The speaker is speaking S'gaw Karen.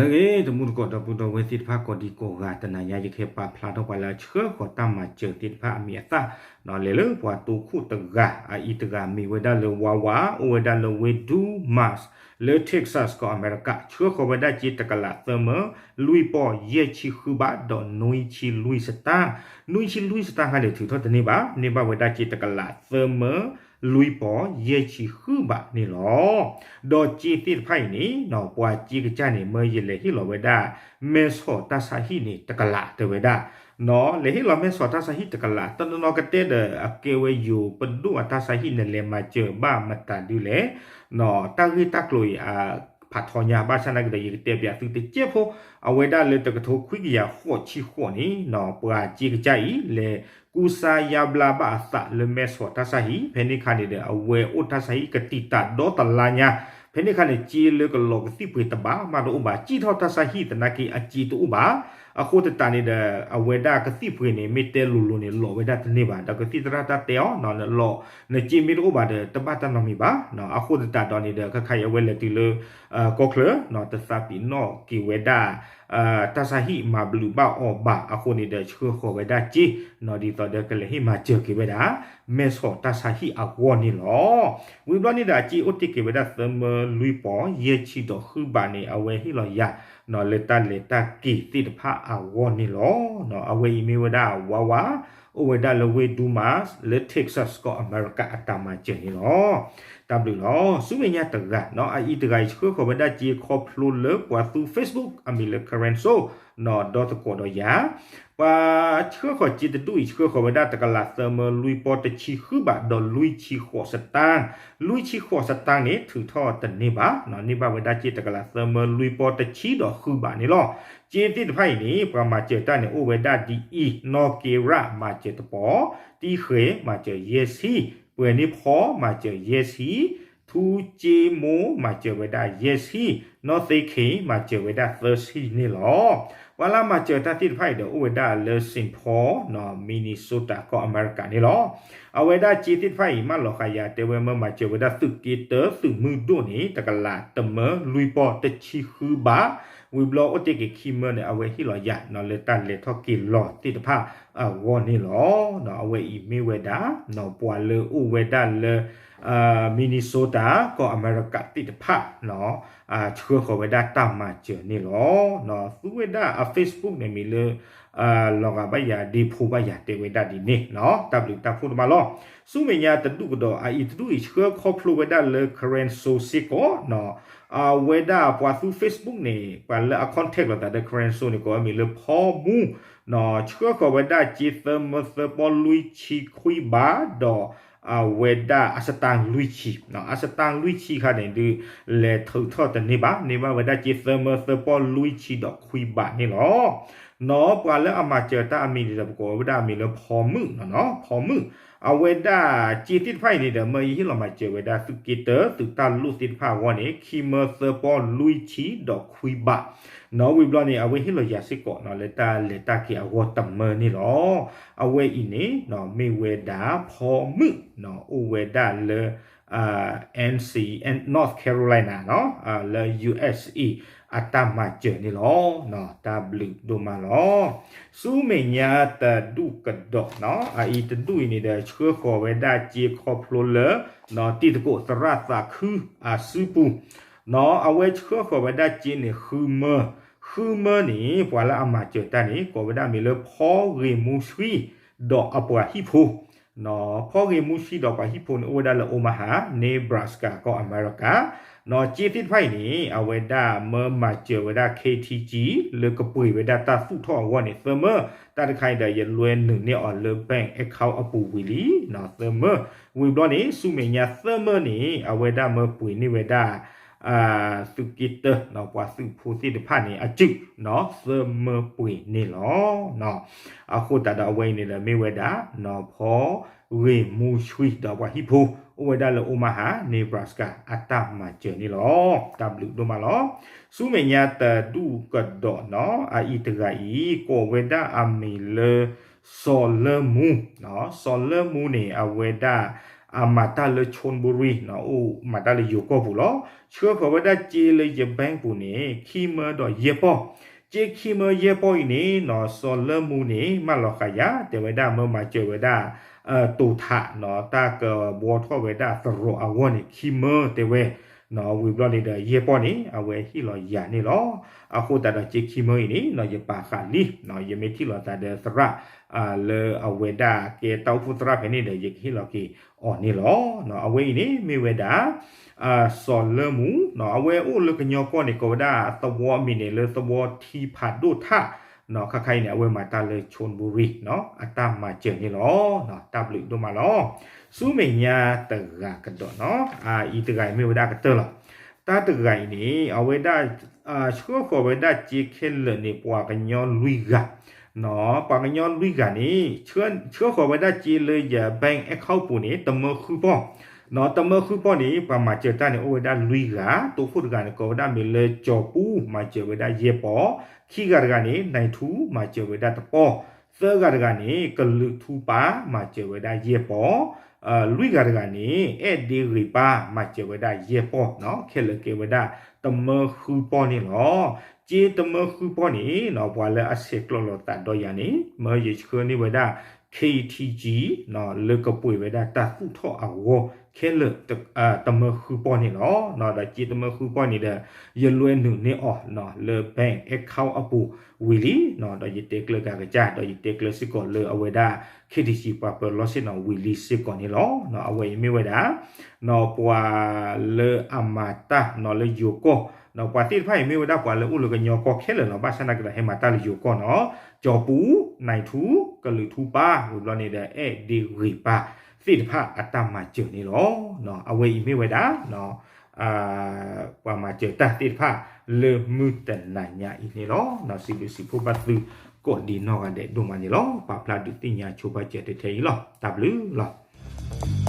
လၢအဂ့ၤ တမူတကိးဒီပုၢ်ဒီဝဲၢ်သ့ၣ်တဖၣ် ကိးဒံကိးဂၤ တနၤညါယကဟဲပာ်ဖျါထီၣ်ပှၤလၢအဆှၢဃီၤတၢ်မၤစၢၤသ့ၣ်တဖၣ်အမံၤအသၣ် ဒီးလဲၤလၢပှၤတိခိၣ်တဂၤ အအံၤတဂၤမ့ၢ်ဝဲဒၣ်လၢဝါဝါ အိၣ်ဝဲဒၣ်လၢဝ့ၢ်ဒူမး လၢ Texas ကီၢ်အမဲရကၤ ဆှၢဃီၤဝဲဒၣ်စ့တကလးသၢမၢ လွံၢ်ပီၢ်ယဲၢ်ဆံဃုဘး ဒီးနွံဆံလွံၢ်စတၢ် နွံဆံလွံၢ်စတၢ်ခါန့ၣ် ထုးထီၣ်တန့ၢ်ဘၣ် န့ၢ်ဘၣ်ဝဲဒၣ်စ့တကလးသၢမၢ လွံၢ်ပီၢ်ယဲၢ်ဆံဃုဘးန့ၣ်လီၤ. ဒီးစ့သ့ၣ်တဖၣ်အံၤန့ၣ် ပှၤစ့ကစၢ်န့ၣ် မၢယလဲၤဟ့ၣ်လီၤဝဲဒၣ် မဲဆီးတၢ်ဆါဟံၣ်န့ၣ် တကလးတဲဝဲဒၣ် လဲၤဟ့ၣ်လီၤမဲဆီးတၢ်ဆါဟံၣ်တကလး တနီၤနီၤကတဲဒီး အကဲဝဲယိၤပဒိၣ်အတၢ်ဆါဟံၣ် နလဲၤမၤစၢၤဘၣ်မတၤဒုလဲၣ် တၢ်ဂ့ၢ်တၢ်ကျိၤအံၤ ဖးထီညါ ဘၣ်ဆၣ်သနာ်က့ဒီး ယကတဲပၠးသုတစဲးဖိ အဝဲဒၣ်လၢတကထိခွံကယၤဃိးဆံဃိးန့ၣ် ပှၤစ့ကစၢ်အံၤ လဲၤကူစါယါဘျါဘၣ်အသးလၢမဲဆီးတၢ်ဆါဟံၣ် ဖဲန့ၣ်ခါန့ၣ်ဒီး အဝဲအိၣ်တၢ်ဆါဟံၣ်ကတံာ်တာ်ဒီတလါညါ ဖဲန့ၣ်ခါန့ၣ် စ့လၢကလီၤကသံၣ်ပှ့ၤတဘၣ်မးတအိၣ်ဘၣ် စံၣ်ထီၣ်တၢ်ဆါဟံၣ်သနာ်က့ အစ့တအိၣ်ဘၣ် အဃိသတးန့ၣ်ဒီး အဝဲဒၣ်ကသံၣ်ပှ့ၤန့ၣ် မ့ၢ်တဲလိၤလိၤန့ၣ် လီၤဝဲဒၣ်တန့ၢ်ဘၣ် ဒီးကသံၣ်သရၣ်တၢ်တဲအီၤ နလီၤ နစ့မ့ၢ်တအိၣ်ဘၣ်ဒီး တဘၣ်တၢ်နီတမံၤဘၣ် အဃိသတးဒီးန့ၣ်ဒီး ခဲခါအံၤအဝဲလဲၤတုၤလၢ ကီၢ်ချၢ တသးပ့ၤနီၣ်က့ၤဝဲဒၣ် တၢ်ဆါဟံၣ်မၤဘျုးဘၣ်အီၤဘၣ် အဃိန့ၣ်ဒီး ဆှၢဃီၤဝဲဒၣ်စ့ ဒ်သိးဒီးကလဲၤဟ့ၣ်မၤစၢၤက့ၤဝဲဒၣ် မဲဆီးတၢ်ဆါဟံၣ်အဂီၢ်န့ၣ်လီၤ. ဝံၤဘျီန့ၣ်ဒီး အစ့အိၣ်တ့ၢ်က့ၤဝဲဒၣ်သၢမၢလွံၢ်ပီၢ်ယဲၢ်ဆံဒီးဃုဘးန့ၣ် အဝဲဟ့ၣ်လီၤယၤ လၢတၢ်လဲၤတၢ်က့ၤသ့ၣ်တဖၣ်အဂီၢ်န့ၣ်လီၤ. အဝဲအံၤမ့ၢ်ဝဲဒၣ်ဝါဝါ အိၣ်ဝဲဒၣ်လၢဝ့ၢ်ဒူမး လၢ Texas ကီၢ်အမဲရကၤအတၢ်မၤစၢၤန့ၣ်လီၤ. တၢ်ဘျုးလီၤ. ဆူမဲာ်ညါတဂၤ အအံၤတဂၤအံၤ ဆှၢဃီၤဝဲဒၣ်စ့ခီဖျိလၢပှၤသူ Facebook အမံၤလၢ Karen So ဒီးသကိးဒီးယၤ ပှၤဆှၢဃီၤစ့တဒူၣ်အံၤ ဆှၢဃီၤဝဲဒၣ်တကလးသၢမၢလွံၢ်ပီၢ်တဆံဃုဘး ဒီးလွံၢ်ဆံဃိးစတၢ် လွံၢ်ဆံဃိးစတၢ်န့ၣ် ထုးထီၣ်တန့ၢ်ဘၣ် န့ၢ်ဘၣ်ဝဲဒၣ်စ့တကလးသၢမၢလွံၢ်ပီၢ်တဆံဒီးဃုဘးန့ၣ်လီၤ. စ့သ့ၣ်တဖၣ်အံၤန့ၣ် ပှၤမၤစၢၤတၢ်န့ၣ် အိၣ်ဝဲဒၣ်ဒ်အံၤ နီၢ်က့ရၣ်မၤစၢၤတပီၤ တံၢ်ဃဲၤမၤစၢၤယဲၢ်ဆံ ပှဲၤန့ၢ်ဖီမၤစၢၤယဲၢ်ဆံ ထူကၠ့မိၢ်မၤစၢၤဝဲဒၣ်ယဲၢ်ဆံ နီၢ်သ့ခ့မၤစၢၤဝဲဒၣ်သၢဆံန့ၣ်လီၤ. ပှၤလၢမၤစၢၤတၢ်သ့ၣ်တဖၣ်အံၤဒီး အိၣ်ဝဲဒၣ်လၢ Saint Paul Minnesota ကီၢ်အမဲရကၤန့ၣ်လီၤ. အဝဲဒၣ်စ့သ့ၣ်တဖၣ်အံၤ မၢလီၤဃာ်ယၤတဲဝဲ မၢမၤစၢၤဝဲဒၣ်သုးက့တၢ သုးမုၢ်ဒိၣ်န့ၣ် တကလးတမၢလွံၢ်ပီၢ်တဆံဃုဘး ဝံၤဘျီအိၣ်တ့ၢ်က့ၤခံမၢန့ၣ် အဝဲဟ့ၣ်လီၤယၤ လၢတၢ်လဲၤထီၣ်က့ၤလီၤသ့ၣ်တဖၣ်အဂီၢ်န့ၣ်လီၤ. အဝဲအံၤမ့ၢ်ဝဲဒၣ် ပှၤလၢအိၣ်ဝဲဒၣ်လၢ Minnesota ကီၢ်အမဲရကၤသ့ၣ်တဖၣ် ဆှၢဃီၤဝဲဒၣ်တၢ်မၤစၢၤန့ၣ်လီၤ. သူဝဲဒၣ်အ Facebook န့ၣ်မံၤလၢ လီၤဂာ်ဘၣ်ယၤဒ့ဖိဘၣ်ယၤတဲဝဲဒၣ်ဒ်န့ၣ် တၢ်ဘျုးတၢ်ဖှိၣ်တမးလီၤ. ဆူမဲာ်ညါတဒူၣ်ကဒီး အအံၤတဒူၣ်အံၤ ဆှၢခီဖျိဝဲဒၣ်လၢ Karen So စ့ၢ်ကီး အဝဲဒၣ်ပှၤသူ Facebook န့ၣ် ပှၤလၢအ contact လိာ်သးဒီး Karen So န့ၣ် ကိးအမံၤလၢဖီမူ ဆှၢဃီၤဝဲဒၣ်စ့သၢမၢသၢပီၢ်လွံၢ်ဆံခွံဘး ဒီးအဝဲဒၣ်အစတၢ်လွံၢ်ဆံ အစတၢ်လွံၢ်ဆံခါန့ၣ်ဒုး လဲၤထုးထီၣ်တန့ၢ်ဘၣ် န့ၢ်ဘၣ်ဝဲဒၣ်စ့သၢမၢသၢပီၢ်လွံၢ်ဆံဒီးခွံဘးန့ၣ်လီၤ. နီၢ်ပှၤလၢအမၤစၢၤတၢ်အမံၤန့ၣ်ဒီး ပကိးဝဲဒၣ်အမံၤလၢဖီမုၣ်နီၢ်နီၢ် ဖီမုၣ် အဝဲဒၣ်စ့သ့ၣ်တဖၣ်အံၤန့ၣ်ဒီး မၢယဟ့ၣ်လီၤမၤစၢၤဝဲဒၣ်သုးက့တၢ သုးတၢ်လိၣ်သ့ၣ်တဖၣ်အဂီၢ်န့ၣ် ခံမၢသၢပီၢ်လွံၢ်ဆံဒီးခွံဘး နီၢ်ဝံၤဘျီန့ၣ် အဝဲဟ့ၣ်လီၤယၤစ့ၢ်ကီးနီၢ် လၢတၢ်လဲၤတၢ်က့ၤအဂီၢ်တမၢန့ၣ်လီၤ. အဝဲအံၤန့ၣ် မ့ၢ်ဝဲဒၣ်ဖီမုၣ်နီၢ် အိၣ်ဝဲဒၣ်လၢ NC North Carolina နီၢ် လၢ USA အတၢ်မၤစၢၤန့ၣ်လီၤ. တၢ်ဘျုးဒိၣ်မးလီၤ. ဆူမဲာ်ညါတဒူၣ်ကဒီးနီၢ် အအံၤတဒူၣ်အံၤန့ၣ်ဒီး ဆှၢဃီၤဝဲဒၣ်စ့ခီဖျိလၢ နီၢ် တံၤသကိးသရၣ်သးခုအစုပူၤ နီၢ် အဝဲဆှၢဃီၤဝဲဒၣ်စ့န့ၣ် ဃုမၢ ဃုမၢန့ၣ် ပှၤလၢအမၤစၢၤတၢ်န့ၣ် ကိးဝဲဒၣ်မံၤလၢဖီဂ့ၤမူဆှံ ဒီးအပှၤဟံၣ်ဖိ နီၢ် ဖီဂ့ၤမူဆှံဒီးပှၤဟံၣ်ဖိန့ၣ် အိၣ်ဝဲဒၣ်လၢ Omaha Nebraska ကီၢ်အမဲရကၤ နီၢ် စ့သ့ၣ်တဖၣ်အံၤန့ၣ် အဝဲဒၣ်မၢမၤစၢၤဝဲဒၣ် KTG လၢကပှ့ၤဝဲဒၣ်တၢ်သူၣ်ထီၣ်အဂီၢ်န့ၣ် သၢမၢ တၢ်တခါအံၤဒီး ယလွဲနုာ်န့ၢ်အီၤလၢ bank account အပူၤဝံၤလံ နီၢ် သၢမၢ ဝံၤဘျီန့ၣ် ဆူမဲာ်ညါသၢမၢန့ၣ် အဝဲဒၣ်မၢပှ့ၤန့ၢ်ဝဲဒၣ် သုးက့တၢ ပှၤသုးဖိသ့ၣ်တဖၣ်န့ၣ် အစုၣ် နီၢ် သၢမၢပှ့ၤန့ၣ်လီၤ. အဃိသတးဒီးအဝဲအံၤန့ၣ်ဒီးမ့ၢ်ဝဲဒၣ် နီၢ် ဖီဂ့ၤမူဆှံဒီးပှၤဟံၣ်ဖိ အိၣ်ဝဲဒၣ်လၢ Omaha Nebraska အတၢ်မၤစၢၤန့ၣ်လီၤ. တၢ်ဘျုးဒိၣ်မးလီၤ. ဆူမဲာ်ညါတဒူၣ်ကဒီးနီၢ် အအံၤတဂၤအံၤ ကိးဝဲဒၣ်အမံၤလၢ စီၤလၢမူ နီၢ် စီၤလၢမူန့ၣ် အဝဲဒၣ် အမၤတၢ်လၢ Chonburi နီၤ အိၣ်မၤတၢ်လၢယိၤကီၢ်ပူၤလီၤ. ဆှၢဃီၤဝဲဒၣ်စ့လၢယ bank ပူၤန့ၣ် ခံမၢဒီးယဲၢ်ပီၢ်, စ့ခံမၢယဲၢ်ပီၢ်အံၤန့ၣ်နီၤ စီၤလၢမူန့ၣ် မၢလီၤဃာ်ယၤ တဲဝဲဒၣ်မၢမၤစၢၤဝဲဒၣ် တိာ်ထးနီၤ တၢ်ကဘှီထီၣ်ဝဲဒၣ်သရိာ်အဂီၢ်န့ၣ် ခံမၢတဲဝဲ နီၤ ဝံၤဘျီန့ၣ်ဒီး ယဲၢ်ပီၢ်န့ၣ် အဝဲဟ့ၣ်လီၤယၤန့ၣ်လီၤ. အဃိသတးဒီးစ့ခံမၢအံၤန့ၣ်နီၤ ယပာ်ဃာ်လံ, ယမ့ၢ်ထံၣ်လိာ်သးဒီးသရၣ် လၢအဝဲဒၣ်ကဲတၢ်အိၣ်ဖှိၣ်သရၣ်ဖဲန့ၣ်ဒီး ယကဟ့ၣ်လီၤက့ၤအီၤန့ၣ်လီၤ. အဝဲအံၤန့ၣ်မ့ၢ်ဝဲဒၣ် စီၤလၢမူ အဝဲအိၣ်လၢကညီကီၢ်န့ၣ် ကိးဝဲဒၣ်သဝီအမံၤန့ၣ်လၢသဝီထံဖးဒိၣ်ထၣ်, ခါခါအံၤန့ၣ် အဝဲမၤတၢ်လၢ Chonburi အတၢ်မၤစၢၤန့ၣ်လီၤ. တၢ်ဘျုးဒိၣ်မးလီၤ. ဆူမဲာ်ညါတဂၤကဒီးနီၤ အအံၤတဂၤအံၤမ့ၢ်ဝဲဒၣ်ကတၢၢ်လီၤ. တၢ်တဂၤအံၤန့ၣ် အဝဲဒၣ် ဆှၢဃီၤဝဲဒၣ်စ့ခဲလၢာ်န့ၣ် ပှၤကညီလွံၢ်ဂၤ ပှၤကညီလွံၢ်ဂၤန့ၣ် ဆှၢဃီၤဝဲဒၣ်စ့လၢယ bank account ပူၤန့ၣ် တမၢဃုပီၢ်, တမၢဃုပီၢ်န့ၣ် ပှၤမၤစၢၤတၢ်န့ၣ် အိၣ်ဝဲဒၣ်လွံၢ်ဂၤ, တိခိၣ်တဂၤန့ၣ် ကိးဝဲဒၣ်မ့ၢ်လၢကၠီၤပူ မၤစၢၤဝဲဒၣ်ယဲၢ်ပီၢ်, ခံဂၤတဂၤန့ၣ် နံထူ မၤစၢၤဝဲဒၣ်တပီၢ်, သၢဂၤတဂၤန့ၣ် ကလုာ်ထူပၢ် မၤစၢၤဝဲဒၣ်ယဲၢ်ပီၢ်, လွံၢ်ဂၤတဂၤန့ၣ် အဲၣ်ဒ့ဂ့ၤပၢ် မၤစၢၤဝဲဒၣ်ယဲၢ်ပီၢ်နီၤ ခဲလၢာ်ကဲဝဲဒၣ် တမၢဃုပီၢ်န့ၣ်လီၤ. စ့တမၢဃုပီၢ်န့ၣ်နီၤ ပှၤလၢအဆဲးကျိးလိာ်သးဒီးယၤန့ၣ် မၢယဆှၢန့ၢ်ဝဲဒၣ် K T G နီၤ လၢကပှ့ၤဝဲဒၣ်တၢ်သူၣ်ထီၣ်အဂီၢ်ခဲလၢာ် တမၢဃုပီၢ်န့ၣ်လီၤ. ဒီးစ့တမၢဃုပီၢ်န့ၣ်ဒီး ယလွဲနုာ်န့ၢ်အီၤနီၤ လၢ bank account အပူၤဝံၤလံနီၤ ဒီးယတဲကျၢၤကၤကစၢ် ဒီးယတဲကျၢၤစ့ၢ်ကီးလၢအဝဲဒၣ် K T G ပှၤပၢၤလီၢ်ဆ့ၣ်နီၤဝံၤလံစ့ၢ်ကီးန့ၣ်လီၤ. အဝဲအံၤမ့ၢ်ဝဲဒၣ် ပှၤလၢအမၤတၢ်နီၤလၢယိၤကီၢ်, ပှၤသ့ၣ်တဖၣ်အံၤမ့ၢ်ဝဲဒၣ်ပှၤလၢအိၣ်လၢကညီကီၢ်ခဲလၢာ်နီၤ ဘၣ်ဆၣ်သနာ်က့ဒီးဟဲမၤတၢ်လၢယိၤကီၢ်နီၤ, ကၠီၤပူ, နံထူ, ကလုာ်ထူပၢ် ဝံၤဘျီန့ၣ်ဒီး အဲၣ်ဒ့ဂ့ၤပၢ် သ့ၣ်တဖၣ်အတၢ်မၤစၢၤန့ၣ်လီၤ. အဝဲအံၤမ့ၢ်ဝဲဒၣ် ပှၤမၤစၢၤတၢ်သ့ၣ်တဖၣ်လၢမုၢ်တနၤညါအံၤန့ၣ်လီၤ. စံးဘျုးစံးဖှိၣ်ဘၣ်သုကိးဒံးနီၢ်ဂၤဒဲးဒိၣ်မးန့ၣ်လီၤ. ပာ်ဖျါဒုးသ့ၣ်ညါဆိပာ်စၢၤတထဲအံၤလီၤ. တၢ်ဘျုးလီၤ.